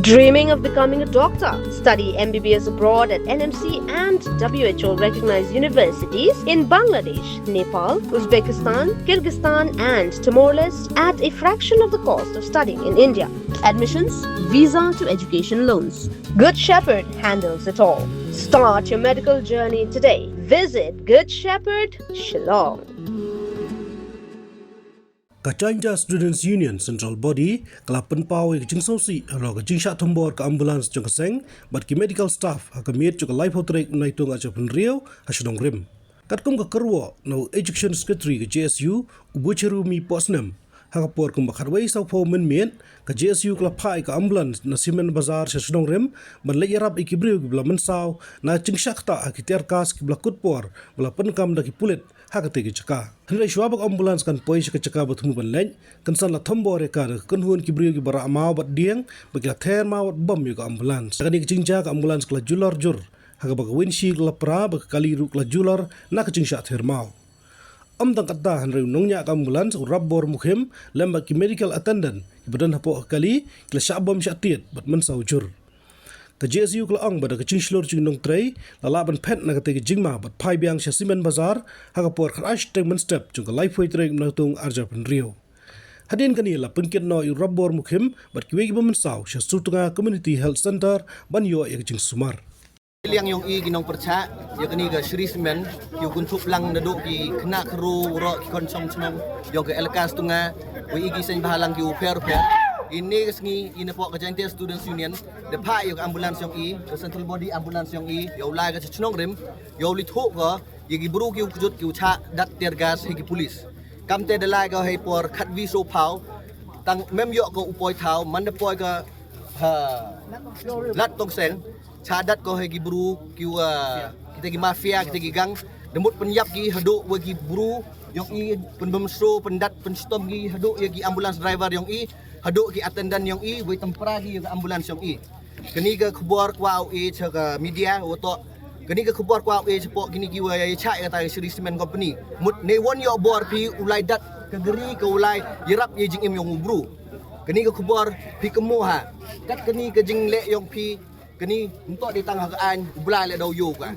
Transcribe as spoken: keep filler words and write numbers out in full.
Dreaming of becoming a doctor? Study M B B S abroad at N M C and W H O recognized universities in Bangladesh, Nepal, Uzbekistan, Kyrgyzstan, and Timor Leste at a fraction of the cost of studying in India. Admissions, visa to education loans. Good Shepherd handles it all. Start your medical journey today. Visit Good Shepherd, Shillong. Ka Jaintia Students Union Central Body ka la pynpaw ïa ka jingsngewsih halor ka jingshah thombor ka ambulance jong ka seng bad ki medical staff ha ka miet jong ka laiphew tarik Naitung arhajar hynriew ha shnong Rim. Katkum ka kyrwoh na u Education Secretary ka J S U, u Buchirumi Pohsnem, ha ka por kumba khatwei sawphew mynmiet, ka J S U ka la phah ïa ka ambulance na Cement Bazar sha shnong Rim ban leit ïarap ïa ki briew kiba la mynsaw na ka jingshah ktah ha ki tear gas kiba la kut por ba la pyndonkam da ki pulit ha katei ka jaka. Hynrei shuwa ba ka ambulance kan poi sha ka jaka ba thmu ban leit, kan sa la thombor ïa ka da ka kynhun ki briew kiba rah maw bad dieng, ba ki la ther maw bad bom ïa ka ambulance. Ha kane ka jingjia ka ambulance ka la julor jur, ha kaba ka windshi ka la pra bad ka kali ruh ka la julor na ka jingshah ther maw. Ym tang katta, hynrei u nongñiah ka ambulance, u Rapbor Mukhim, lem bad ki medical attendant kiba don hapoh ka kali, ki la shah bom shah tied bad mynsaw jur. Ka J S U ka la ong ba da ka jingshlur jong ki nongtrei, la lah ban phet na katei ka jingma bad phai biang sha Cement Bazar ha ka por khatar shiteng mynstep jong ka laiphew tarik Naitung arhajar hynriew. Hadien kane la pynkit noh ïa u Rapbor Mukhim bad kiwei kiba mynsaw sha Sutnga Community Health Centre ban ïoh ïa ka jingsumar. Liang yong i ki nongpyrshah ïa kane ka Shree Cement, ki u kynthup lang naduh ki khynnah khynroo, waroh ki khon shong shnong yong ka elaka Sutnga, wa i ki seng bhalang ki u pher u pher. Ine ka sngi i napoh ka Jaintia Students Union da phah ïa ka ambulance yong i, ka central body ambulance yong i, ïa u lai ka sha shnong Rim, ïa u leit thoh ka ïa ki bru ki u kjut ki u shah dat tear gas ha ki police. Kamte da lai ka ha i por khatwi sawphew, tang mem ïoh ka u poi thaw, man da poi ka ha Lad Tongseng, shah dat ka ha ki bru ki u, ah, kita ki mafia, kita ki gang, da mut pynïap ki haduh wa ki bru yong i, pynbymsngew, pyndat pynshitom ki haduh ïa ki ambulance driver yong i, haduh ki attendant yong i, wei tympra ki ïa ka ambulance yong i. Kane ka khubor kwah u ai sha ka media, wa toh kane ka khubor kwah u ai shapoh kine kiwa ïa shah ïa kata ka Shree Cement Company. Mut ne wan ïoh bor phi u lai dat ka gari ka u lai ïarap ïa jingim yong u bru. Kane ka khubor phi kynmaw ha. Kat kane ka jingleh yong phi, kane ym toh dei tang ha ka aiñ, u Blai leh da u ïoh ka.